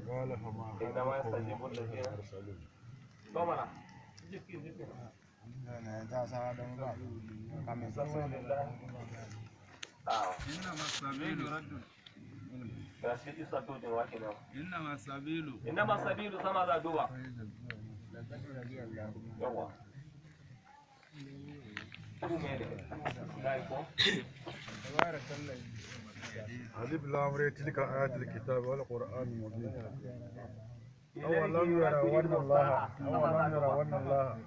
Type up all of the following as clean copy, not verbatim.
قال فما إنما خطبكم يستجيب الذين المرسلون. To mana. Ah, إنما السبيل رد. Ga shi isa dojin wake nan. إنما السبيل. Inna sabilu sama za duba. Yawa. Ku mene? Gai ko? ألف لام را تلك آيات الكتاب والقرآن المبين. أولم يروا أن الله أولم يروا أن الله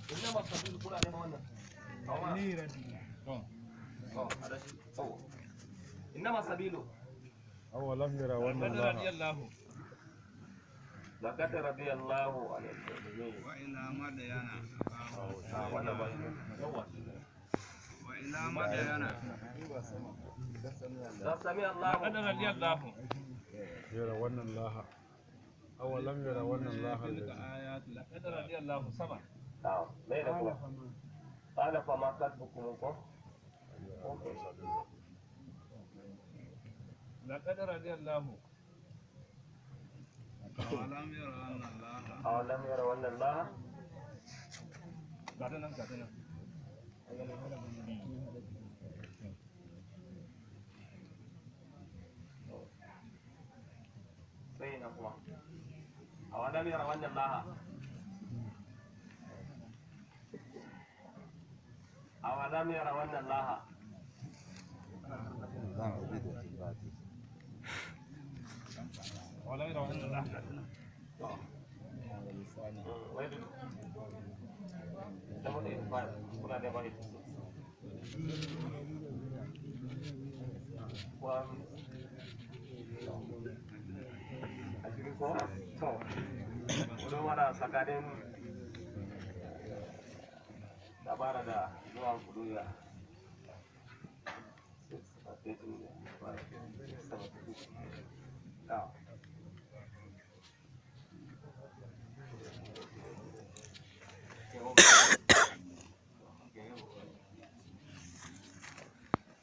Inna sabilu kuna neman wannan. Kawo mana. To, a dashi. To. Inna sabilu. أولم يروا أن لقد الله رضي الله. Laqad radiyallahu anil mu'minin. وإلى مدين. Ah, wannan ba shi. Yawa. وإلى مدين. Da sami Allahu. لقد رضي الله. يروا أن الله أولم يروا أن الله تلك الذي آيات لقد رضي الله سبع. Ah, me da kuma? Qala fa ma khatbukum ko? لقد رضي الله. أولم يروا أن الله. Awalam yaraw anna Allah. Gata nan, gata nan. Sai na kuma. Awalam yaraw anna Allah. Awalam yaraw anna Allah. أولم يروا أن الله. Gata nan. Wai duk. 785 kuna neman 86. One. Ashirin ko? To. Wani mara tsakanin dabara da zuwa kuduya. 6, 13, 5, 7, 2. Now.